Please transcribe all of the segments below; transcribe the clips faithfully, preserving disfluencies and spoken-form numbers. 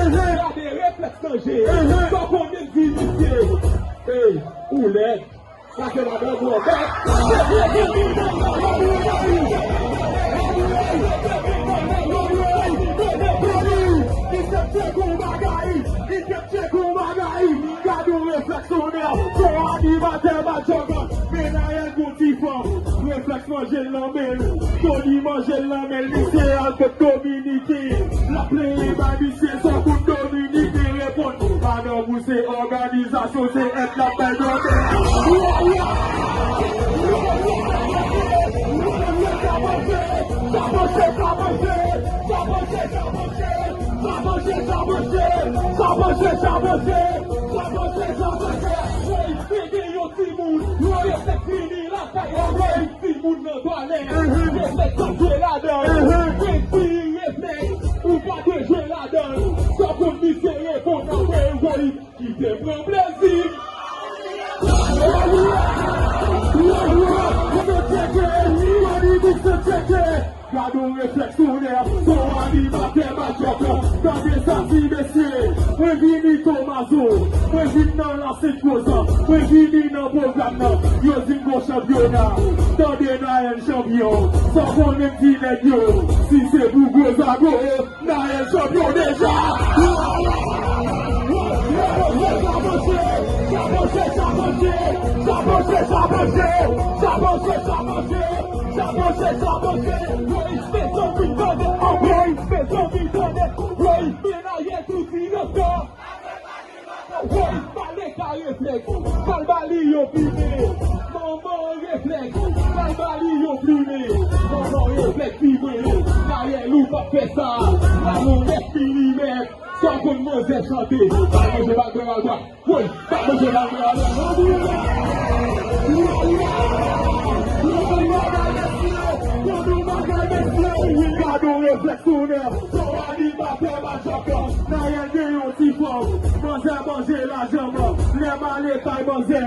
Gade reflèks nan je. Sa w konnen di misye. Ey, ou lèd. Sa se la bèl bwè. Li te tcheke yon bagay. Li te tcheke yon bagay. Gade yon reflèks. Sonè, son animatè Badjògan. Men Nayèl gon ti fanm. Reflèks manje l nan men l. Tony manje l nan men l. Li se al kot Dominiken. L ap plenyen bay misye. Sa w konn Dominiken reponn. Madanm ou se òganizasyon, se èd l ap bay dòtè. Sa panche, sa panche. Sa panche, sa panche. Sa panche, sa panche. Sa panche, sa panche. Sa panche, sa panche. Woy, te gen yon timoun. Woy, te fini lakay la. Woy, timoun nan twalèt. Reflèks pa jwe ladan. Te di reflèks, ou pa dwe jwe ladan. Sa konn misye reponn apre, woy. Ki te pran plezi. Gade yon reflèks tonè, son animatè Badjògan. Tande sa ti mesye, mwen vini Tomazo, mwen vin nan Lasenkwozan, mwen vini nan pwogram nan. Yo di m gon chanpyona, tande Nayèl chanpyon. Sa w konnen m di nèg yo, si se pou gwo zago, Nayèl chanpyon deja. Sa panche, sa panche, sa panche. Sa panche, sa panche, sa panche. Sa panche, sa panche. Woy, se zanmi tande. Woy, se zanmi tande. Woy, se Nayèl tou ti nan kò. Woy, pale ka reflèks, pral ba li yon plimen. Manman reflèks, pral ba li yon plimen. Manman reflèks plimen. Nayèl ou p ap fè sa. Pral yon nèf milimèt. Sa w konn manzè chante. Pral manje bagay al bwa. Woy, pral manje bagay al bwa. Gade yon reflèks tonè. Son animatè Badjògan. Nayèl gen yon ti fanm. Manzè manje lajanm. Lè m ale kay manzè,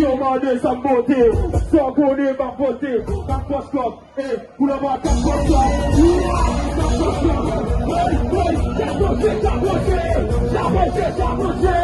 yo mande sa m pote. Sa w konnen m ap pote. Kat pòch kòb. Ey, pou lè mwa kat pòch kòb. Kat pòch kòb. Hey, hey, sa panche, sa panche. Sa panche, sa panche.